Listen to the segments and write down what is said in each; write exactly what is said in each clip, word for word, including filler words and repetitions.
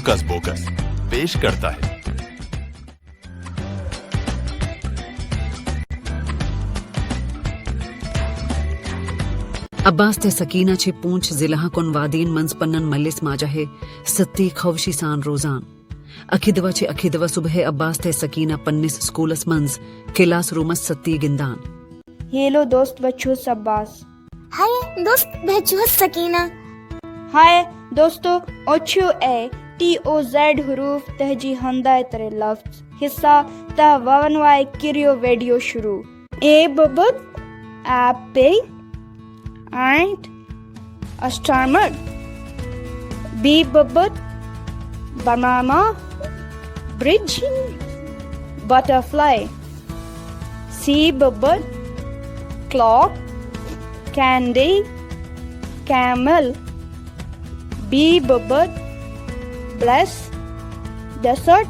Hoax box پیش کرتا ہے۔ عباس تہٕ سکینہ چھِ پونچھ ضلعہٕ کُن وادین منٛز پننٮ۪ن مٲلِس ماجہِ ہٕنٛدِ سۭتۍ خوشی سان روزان۔ اکہِ دۄہ چھِ اکہِ دۄہ صبحٲے عباس تہٕ سکینہ پننِس سکوٗلس منٛز کلاس رومس سۭتۍ گِنٛدان۔ ہیلو دوست، بہٕ چھُس عباس۔ ہاے دوست، بہٕ چھُس سکینہ۔ ہاے دوستو، او چھُ اے ٹی او زیڈ حروف تہجی ہندائے ترے لفظ حصہ تہ ونوائے کریو ویڈیو شروع۔ اے ببد ایپل اینڈ اسٹامک۔ بی ببد بنانا برج بٹرفلائی۔ سی ببد کلاک کینڈی کیمل۔ بی ببد بلیس ڈیسرٹ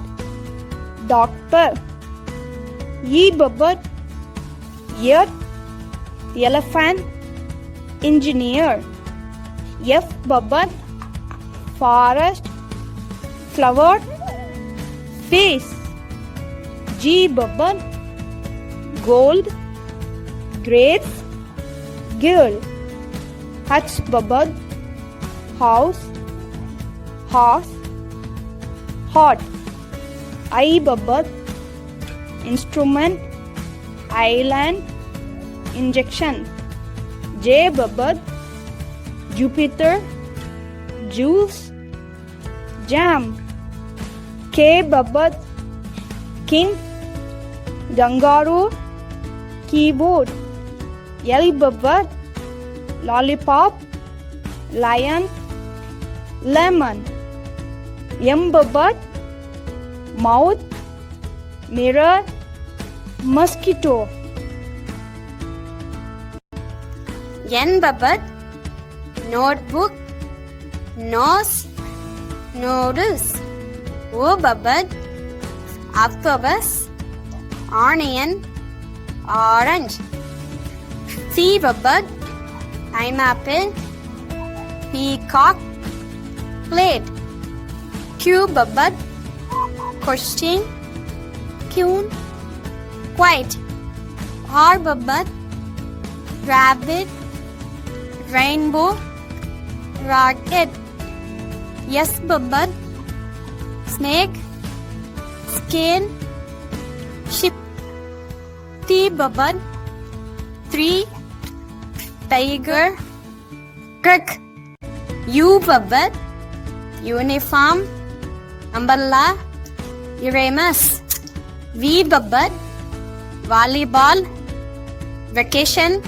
ڈاکٹر۔ ای ببد یٹ یلفین انجینئر۔ ایف ببد فارسٹ فلاور فیس۔ جی ببد گولڈ گریٹس گرل۔ ایچ ببد ہاؤس ہاس ہاٹ۔ آئی ببد instrument island injection. J ببد Jupiter juice jam. K ببد king kangaroo keyboard. L ببد lollipop lion lemon. M ببد mouth mirror mosquito. N ببد notebook nose noodles. O ببد octopus onion orange. P ببد pineapple peacock plate. Q ببد question queen quiet. R ببد rabbit rainbow rocket. S ببد snake skin ship. T ببد tree tiger truck. U ببد uniform umbrella Uranus. V ببد volleyball vacation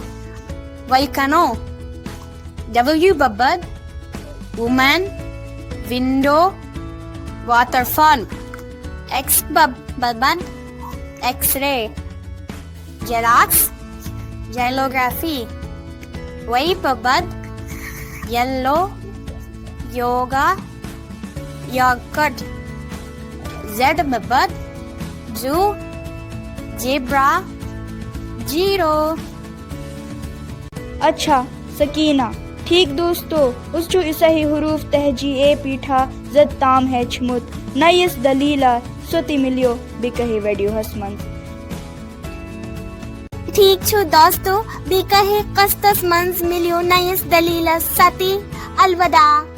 volcano. W ببد woman window waterfall. X ببد X ray xerox xylography. Y ببد yellow yoga yogurt. Z ببد zoo zebra zero. اچھا سکینہ، ٹھیک دوستو، اس چھُ عیسائی حروف تہجی اے پیٹھا زد تام ہیچھمُت۔ نئیس دلیلہ سوتی ملیو بیکہے ویڈیو ہس منز۔ ٹھیک چھُ دوستو، بیکہے قسطس منز ملیو نئیس دلیلہ ستی۔ الوداع۔